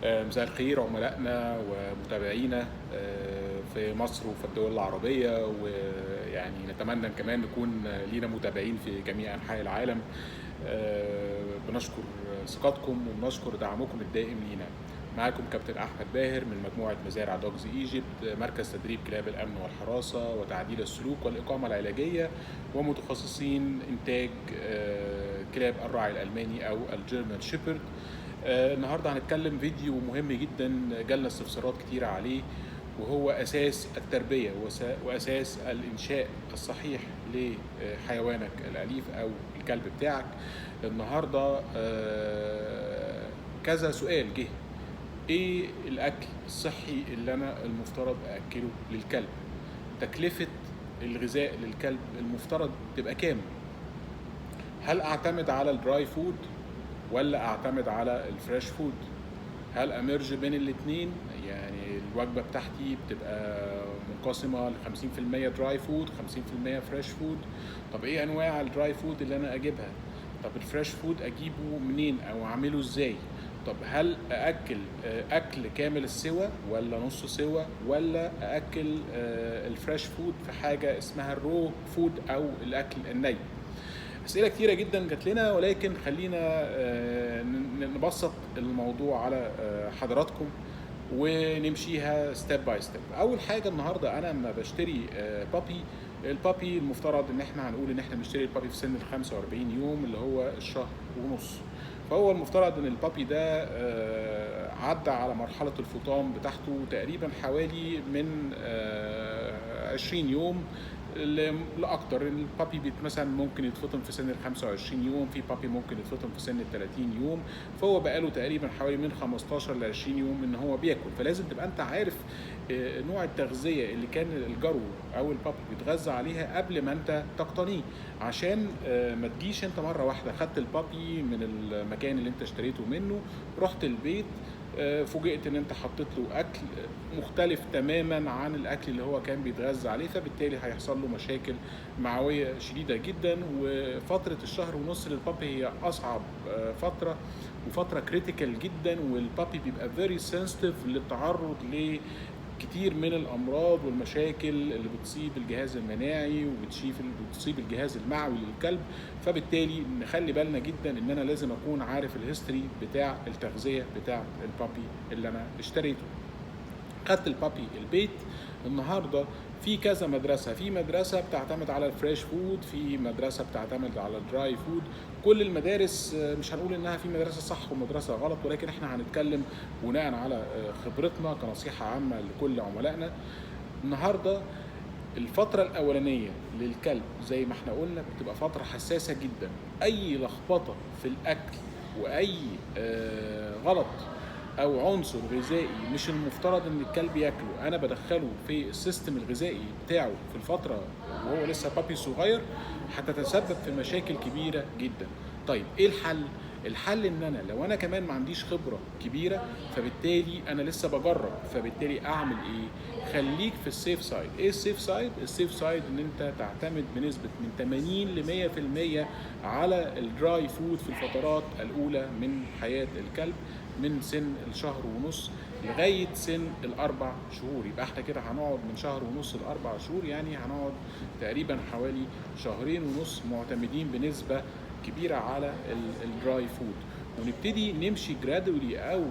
مساء الخير عملائنا ومتابعينا في مصر وفي الدول العربية، ويعني نتمنى كمان نكون لينا متابعين في جميع أنحاء العالم. بنشكر ثقتكم وبنشكر دعمكم الدائم لينا. معاكم كابتن أحمد باهر من مجموعة مزارع Dogs Egypt، مركز تدريب كلاب الأمن والحراسة وتعديل السلوك والإقامة العلاجية، ومتخصصين إنتاج كلاب الراعي الألماني أو ال German Shepherd. النهارده هنتكلم فيديو مهم جدا جالنا استفسارات كتيرة عليه، وهو أساس التربية وأساس الإنشاء الصحيح لحيوانك الأليف أو الكلب بتاعك. النهارده كذا سؤال جه: ايه الاكل الصحي اللي انا المفترض ااكله للكلب؟ تكلفة الغذاء للكلب المفترض تبقى كام؟ هل اعتمد على ال dry food ولا اعتمد على ال fresh food؟ هل ا merge بين الاتنين؟ يعني الوجبة بتاعتي بتبقى منقسمة ل 50% dry food، 50% fresh food. طب ايه انواع ال dry food اللي انا اجيبها؟ طب ال fresh food اجيبه منين او اعمله ازاي؟ طب هل ااكل اكل كامل السوى ولا نص سوى، ولا ااكل ال fresh food في حاجة اسمها ال raw food او الاكل الني؟ اسئلة كتيرة جدا جات لنا، ولكن خلينا نبسط الموضوع على حضراتكم ونمشيها step by step. اول حاجه، النهارده انا لما بشتري puppy، ال puppy المفترض ان احنا هنقول ان احنا بنشتري ال puppy في سن ال 45 يوم، اللي هو الشهر ونص. فهو المفترض ان ال puppy ده عدى على مرحلة الفطام بتاعته تقريبا حوالي من 20 يوم لاكتر. ال puppy مثلا ممكن يتفطم في سن ال 25 يوم، في puppy ممكن يتفطم في سن ال 30 يوم. فهو بقاله تقريبا حوالي من 15 ل 20 يوم ان هو بياكل. فلازم تبقى انت عارف نوع التغذية اللي كان الجرو او ال puppy بيتغذى عليها قبل ما انت تقتنيه، عشان ما تجيش انت مرة واحدة خدت ال puppy من المكان اللي انت اشتريته منه، رحت البيت، فوجئت ان انت حطيت له اكل مختلف تماما عن الاكل اللي هو كان بيتغذى عليه، فبالتالي هيحصل له مشاكل معويه شديدة جدا. وفترة الشهر ونص لل puppy هي اصعب فترة وفترة critical جدا، وال puppy بيبقى very sensitive للتعرض ل كتير من الامراض والمشاكل اللي بتصيب الجهاز المناعي وبتصيب الجهاز المعوي للكلب. فبالتالي نخلي بالنا جدا ان انا لازم اكون عارف ال history بتاع التغذية بتاع ال puppy اللي انا اشتريته. خدت ال puppy البيت، النهارده في كذا مدرسه: في مدرسه بتعتمد على ال fresh food، في مدرسه بتعتمد على ال dry food. كل المدارس مش هنقول انها في مدرسه صح ومدرسة غلط، ولكن احنا هنتكلم بناء على خبرتنا كنصيحه عامة لكل عملائنا. النهارده الفترة الأولانية للكلب زي ما احنا قلنا بتبقى فترة حساسة جدا. أي لخبطة في الأكل وأي غلط أو عنصر غذائي مش المفترض إن الكلب ياكله أنا بدخله في ال system الغذائي بتاعه في الفترة وهو لسه puppy صغير، هتتسبب في مشاكل كبيرة جدا. طيب إيه الحل؟ الحل ان انا لو انا كمان ما عنديش خبره كبيره، فبالتالي انا لسه بجرب، فبالتالي اعمل ايه؟ خليك في ال safe side. ايه ال safe side؟ ال safe side ان انت تعتمد بنسبة من 80 ل 100% على ال dry food في الفترات الاولى من حياة الكلب، من سن الشهر ونص لغاية سن ال4 شهور. يبقى احنا كده هنقعد من شهر ونص ل4 شهور، يعني هنقعد تقريبا حوالي شهرين ونص معتمدين بنسبة كبيرة على ال dry food، ونبتدي نمشي gradually او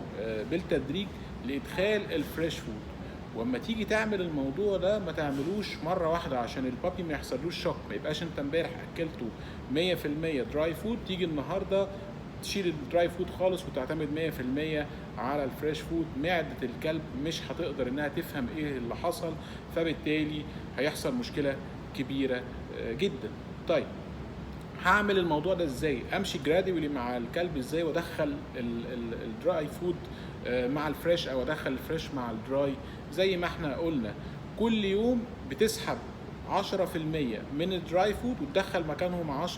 بالتدريج لادخال ال fresh food. واما تيجي تعمل الموضوع ده ما تعملوش مرة واحده، عشان ال puppy ما يحصلوش shock. ما يبقاش انت امبارح اكلته 100% dry food، تيجي النهارده تشيل ال dry food خالص وتعتمد 100% على ال fresh food. معدة الكلب مش هتقدر انها تفهم ايه اللي حصل، فبالتالي هيحصل مشكلة كبيرة جدا. طيب هعمل الموضوع ده ازاي؟ امشي gradually مع الكلب ازاي وادخل ال dry food مع ال fresh او ادخل ال fresh مع ال dry؟ زي ما احنا قلنا، كل يوم بتسحب 10% من ال dry food وتدخل مكانهم 10%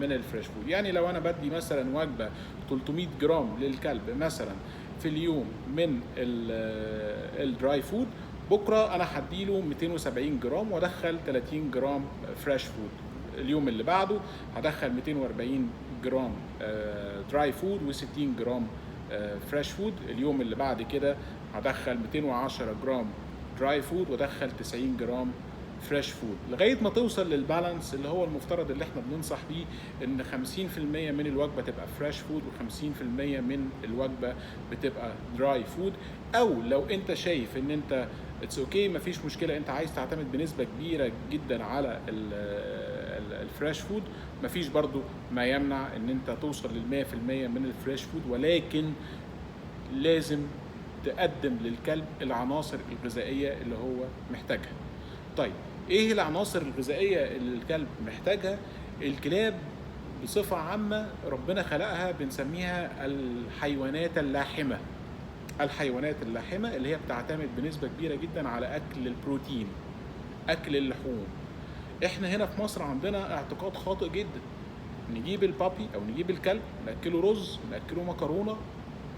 من ال fresh food. يعني لو انا بدي مثلا وجبة 300 جرام للكلب مثلا في اليوم من ال dry food، بكره انا هديله 270 جرام وادخل 30 جرام fresh food. اليوم اللي بعده هدخل 240 جرام dry food و60 جرام fresh food. اليوم اللي بعد كده هدخل 210 جرام dry food وادخل 90 جرام fresh food، لغاية ما توصل لل balance اللي هو المفترض اللي احنا بننصح بيه، ان 50% من الوجبة تبقى fresh food و50% من الوجبة بتبقى dry food. او لو انت شايف ان انت it's okay مفيش مشكلة، انت عايز تعتمد بنسبة كبيرة جدا على ال fresh food، مفيش برضو ما يمنع ان انت توصل لل 100% من ال fresh food، ولكن لازم تقدم للكلب العناصر الغذائية اللي هو محتاجها. طيب ايه العناصر الغذائية اللي الكلب محتاجها؟ الكلاب بصفة عامة ربنا خلقها بنسميها الحيوانات اللاحمة. الحيوانات اللاحمة اللي هي بتعتمد بنسبة كبيرة جدا على اكل البروتين، اكل اللحوم. احنا هنا في مصر عندنا اعتقاد خاطئ جدا، نجيب ال puppy او نجيب الكلب ناكله رز، ناكله مكرونه،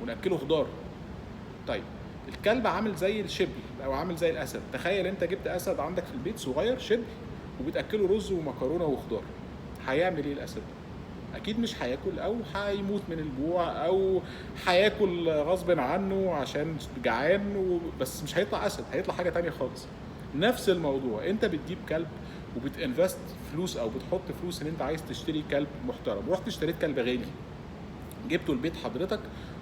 وناكله خضار. طيب الكلب عامل زي الشبل او عامل زي الاسد. تخيل انت جبت اسد عندك في البيت صغير شبل وبتاكله رز ومكرونه وخضار، هيعمل ايه الاسد ده؟ اكيد مش هياكل، او هيموت من الجوع، او هياكل غصب عنه عشان جعان، بس مش هيطلع اسد، هيطلع حاجة تانية خالص. نفس الموضوع، انت بتجيب كلب وبت invest فلوس او بتحط فلوس ان انت عايز تشتري كلب محترم، رحت اشتريت كلب غالي، جبته البيت حضرتك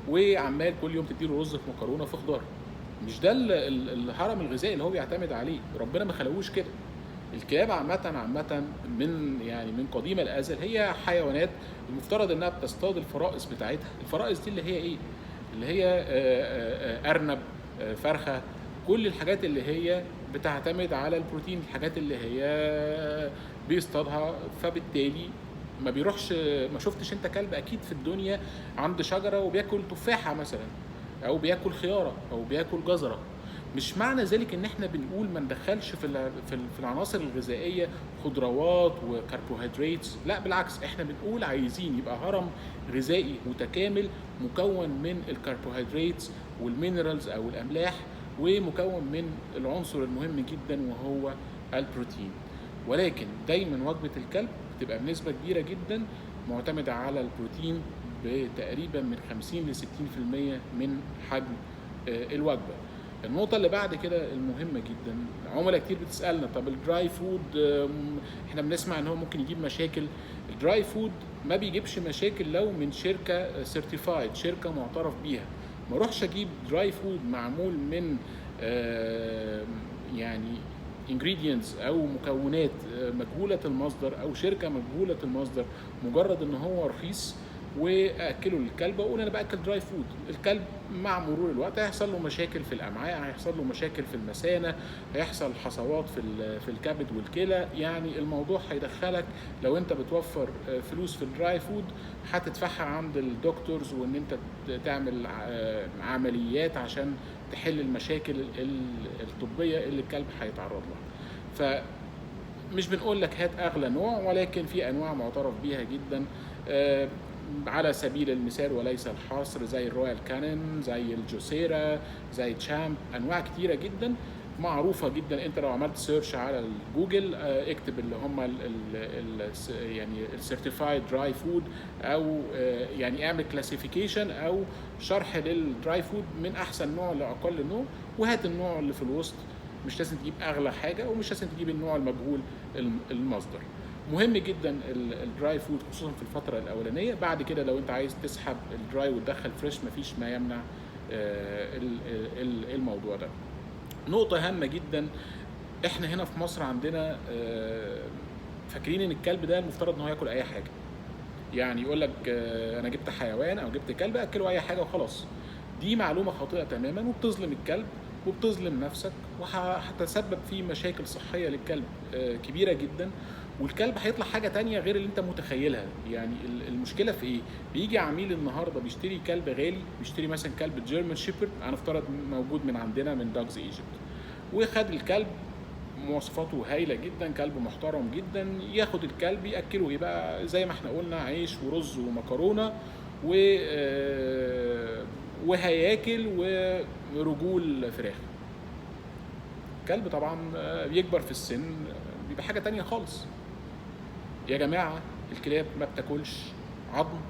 وعمال كل يوم تديله رز في مكرونه في خضار. مش ده الهرم الغذائي اللي هو بيعتمد عليه، ربنا ما خلقوش كده. الكلاب عامة من يعني من قديم الأزل هي حيوانات المفترض إنها بتصطاد الفرائس بتاعتها. الفرائس دي اللي هي إيه؟ اللي هي أرنب، فرخة، كل الحاجات اللي هي بتعتمد على البروتين، الحاجات اللي هي بيصطادها. فبالتالي ما بيروحش، ما شفتش انت كلب اكيد في الدنيا عند شجرة وبياكل تفاحة مثلا، او بياكل خياره، او بياكل جزرة. مش معنى ذلك ان احنا بنقول ما ندخلش في العناصر الغذائية خضروات وكربوهيدرات، لا بالعكس، احنا بنقول عايزين يبقى هرم غذائي متكامل مكون من الكربوهيدرات وال minerals او الاملاح، ومكون من العنصر المهم جدا وهو البروتين. ولكن دايما وجبة الكلب بتبقى بنسبة كبيرة جدا معتمدة على البروتين بتقريبا من 50 ل 60% من حجم الوجبة. النقطة اللي بعد كده المهمة جدا، عملاء كتير بتسألنا طب ال dry food احنا بنسمع ان هو ممكن يجيب مشاكل. ال dry food ما بيجيبش مشاكل لو من شركة certified، شركة معترف بيها. ما اروحش اجيب dry food معمول من يعني ingredients او مكونات مجهولة المصدر او شركة مجهولة المصدر، مجرد ان هو رخيص واكله للكلب واقول انا باكل dry food. الكلب مع مرور الوقت هيحصل له مشاكل في الامعاء، هيحصل له مشاكل في المثانه، هيحصل حصوات في الكبد والكلى. يعني الموضوع هيدخلك لو انت بتوفر فلوس في ال dry food هتدفعها عند ال doctors، وان انت تعمل عمليات عشان تحل المشاكل الطبية اللي الكلب هيتعرض لها. فمش بنقول لك هات اغلى نوع، ولكن في انواع معترف بيها جدا، على سبيل المثال وليس الحصر، زي ال Royal Canin، زي الجوسيرا، زي Champ، انواع كتيرة جدا معروفة جدا. انت لو عملت search على الجوجل اكتب اللي هم يعني ال certified dry food، او يعني اعمل classification او شرح لل dry food من احسن نوع لاقل نوع، وهات النوع اللي في الوسط. مش لازم تجيب اغلى حاجة، ومش لازم تجيب النوع المجهول المصدر. مهم جدا ال dry food خصوصا في الفترة الاولانية. بعد كده لو انت عايز تسحب ال dry وتدخل fresh مفيش ما يمنع الموضوع ده. نقطة هامة جدا، احنا هنا في مصر عندنا فاكرين ان الكلب ده المفترض ان هو ياكل اي حاجة. يعني يقول لك انا جبت حيوان او جبت كلب اكله اي حاجة وخلاص. دي معلومة خاطئه تماما، وبتظلم الكلب وبتظلم نفسك، وهتسبب في مشاكل صحية للكلب كبيرة جدا، والكلب هيطلع حاجة تانية غير اللي انت متخيلها. يعني المشكلة في ايه؟ بيجي عميل النهارده بيشتري كلب غالي، بيشتري مثلا كلب German Shepherd، هنفترض موجود من عندنا من Dogs Egypt، وخد الكلب مواصفاته هايلة جدا، كلب محترم جدا، ياخد الكلب ياكله ايه بقى؟ زي ما احنا قلنا عيش ورز ومكرونه وهياكل ورجول فراخ. الكلب طبعا بيكبر في السن بيبقى حاجة تانية خالص. يا جماعة الكلاب ما بتاكلش عظم،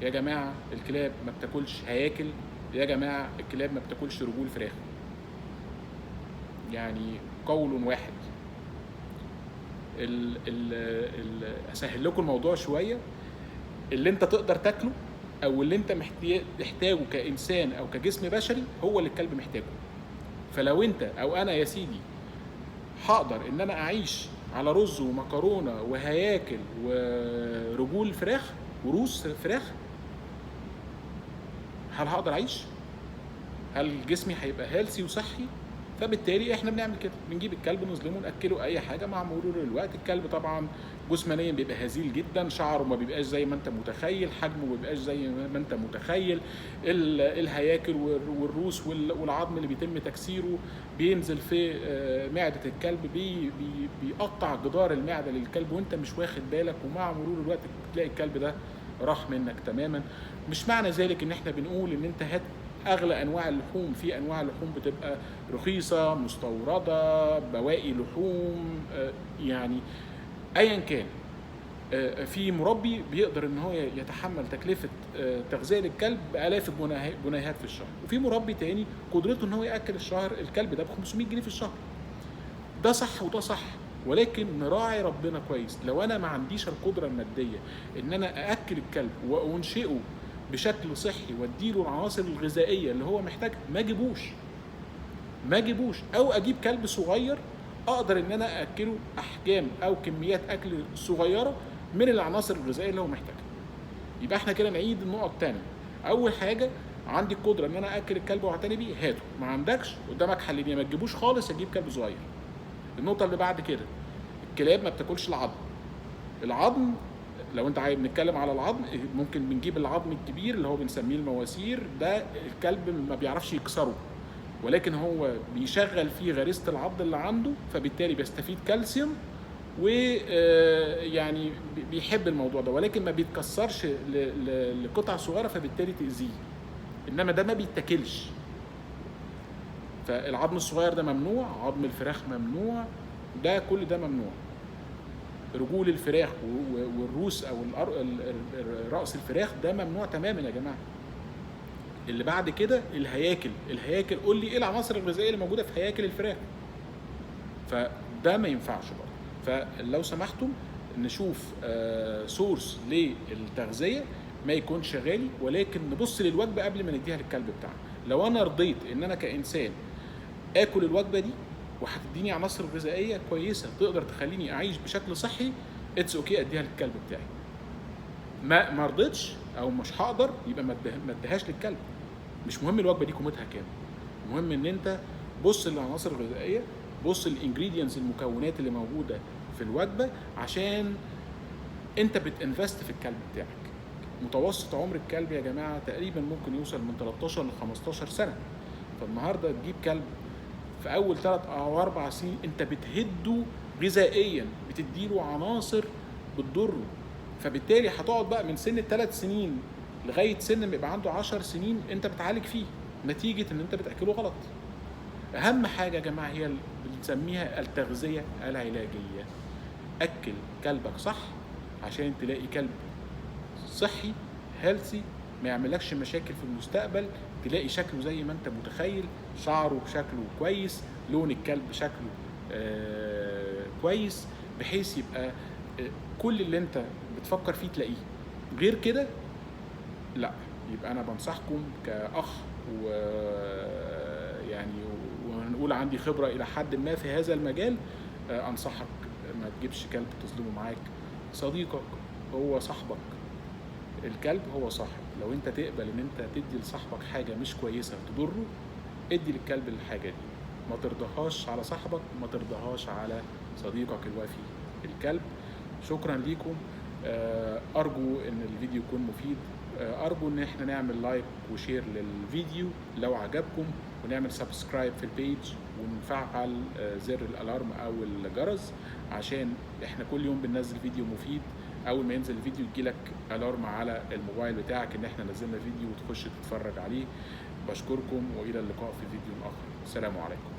يا جماعة الكلاب ما بتاكلش هياكل، يا جماعة الكلاب ما بتاكلش رجول فراخ. يعني قول واحد. اسهل لكم الموضوع شوية، اللي انت تقدر تاكله او اللي انت محتاجه كانسان او كجسم بشري هو اللي الكلب محتاجه. فلو انت او انا يا سيدي هقدر ان انا اعيش على رز ومكرونه وهياكل ورجول فراخ وروس فراخ، هل هقدر اعيش؟ هل جسمي هيبقى healthy وصحي؟ فبالتالي احنا بنعمل كده، بنجيب الكلب نظلمه ناكله اي حاجة. مع مرور الوقت الكلب طبعا جسمانيا بيبقى هزيل جدا، شعره ما بيبقاش زي ما انت متخيل، حجمه ما بيبقاش زي ما انت متخيل، الهياكل والروس والعظم اللي بيتم تكسيره بينزل في معده الكلب، بيقطع جدار المعدة للكلب وانت مش واخد بالك، ومع مرور الوقت تلاقي الكلب ده راح منك تماما. مش معنى ذلك ان احنا بنقول ان انت هات اغلى انواع اللحوم، في انواع لحوم بتبقى رخيصة مستورده، بواقي لحوم، يعني ايا كان. في مربي بيقدر ان هو يتحمل تكلفة تغذية للكلب بالاف الجنيهات في الشهر، وفي مربي تاني قدرته ان هو ياكل الشهر الكلب ده ب 500 جنيه في الشهر. ده صح وده صح، ولكن نراعي ربنا كويس. لو انا ما عنديش القدرة المادية ان انا ااكل الكلب وانشئه بشكل صحي واديله العناصر الغذائية اللي هو محتاجها، ما اجيبوش، او اجيب كلب صغير اقدر ان انا ااكله احجام او كميات اكل صغيرة من العناصر الغذائية اللي هو محتاجها. يبقى احنا كده نعيد النقط تاني. اول حاجة، عندي القدرة ان انا ااكل الكلب واعتني بيه، هاته. ما عندكش، قدامك حلين، يا ما تجيبوش خالص، يا تجيب كلب صغير. النقطة اللي بعد كده، الكلاب ما بتاكلش العظم. العظم لو انت عايز بنتكلم على العظم، ممكن بنجيب العظم الكبير اللي هو بنسميه المواسير، ده الكلب ما بيعرفش يكسره، ولكن هو بيشغل فيه غريزة العض اللي عنده، فبالتالي بيستفيد كالسيوم ويعني بيحب الموضوع ده، ولكن ما بيتكسرش لقطع صغيرة فبالتالي تأذيه. انما ده ما بيتاكلش. فالعظم الصغير ده ممنوع، عظم الفراخ ممنوع، ده كل ده ممنوع. رجول الفراخ والروس او راس الفراخ ده ممنوع تماما يا جماعة. اللي بعد كده الهياكل. الهياكل قول لي ايه العناصر الغذائية اللي موجودة في هياكل الفراخ؟ فده ما ينفعش برضه. فلو سمحتم نشوف source للتغذيه ما يكونش غالي، ولكن نبص للوجبه قبل ما نديها للكلب بتاعنا. لو انا رضيت ان انا كانسان اكل الوجبة دي وهتديني عناصر غذائية كويسة تقدر تخليني اعيش بشكل صحي، it's okay اديها للكلب بتاعي. ما رضيتش او مش هقدر، يبقى ما اديهاش للكلب. مش مهم الوجبة دي قيمتها كام، المهم ان انت بص للعناصر الغذائية، بص لل ingredients، المكونات اللي موجودة في الوجبة، عشان انت بت invest في الكلب بتاعك. متوسط عمر الكلب يا جماعة تقريبا ممكن يوصل من 13 ل 15 سنة. فالنهارده تجيب كلب في اول 3 او 4 سنين انت بتهده غذائيا، بتديله عناصر بتضره، فبالتالي هتقعد بقى من سن 3 سنين لغاية سن ما يبقى عنده 10 سنين انت بتعالج فيه نتيجة ان انت بتاكله غلط. اهم حاجة يا جماعة هي اللي بنسميها التغذية العلاجية. اكل كلبك صح عشان تلاقي كلب صحي healthy، ما يعملكش مشاكل في المستقبل، تلاقي شكله زي ما انت متخيل، شعره شكله كويس، لون الكلب شكله كويس، بحيث يبقى كل اللي انت بتفكر فيه تلاقيه. غير كده لا. يبقى انا بنصحكم كأخ، ويعني وهنقول عندي خبرة الى حد ما في هذا المجال، انصحك ما تجيبش كلب تظلمه معاك. صديقك هو صاحبك، الكلب هو صاحب. لو انت تقبل ان انت تدي لصاحبك حاجة مش كويسة تضره، ادي للكلب الحاجة دي. ما ترضاهاش على صاحبك، ما ترضاهاش على صديقك الوفي الكلب. شكرا ليكم، ارجو ان الفيديو يكون مفيد، ارجو ان احنا نعمل like و share للفيديو لو عجبكم، ونعمل subscribe في ال page، ونفعل زر ال alarm او الجرس، عشان احنا كل يوم بننزل فيديو مفيد. اول ما ينزل الفيديو يجيلك alarm على الموبايل بتاعك ان احنا نزلنا فيديو وتخش تتفرج عليه. بشكركم والى اللقاء في فيديو اخر. السلام عليكم.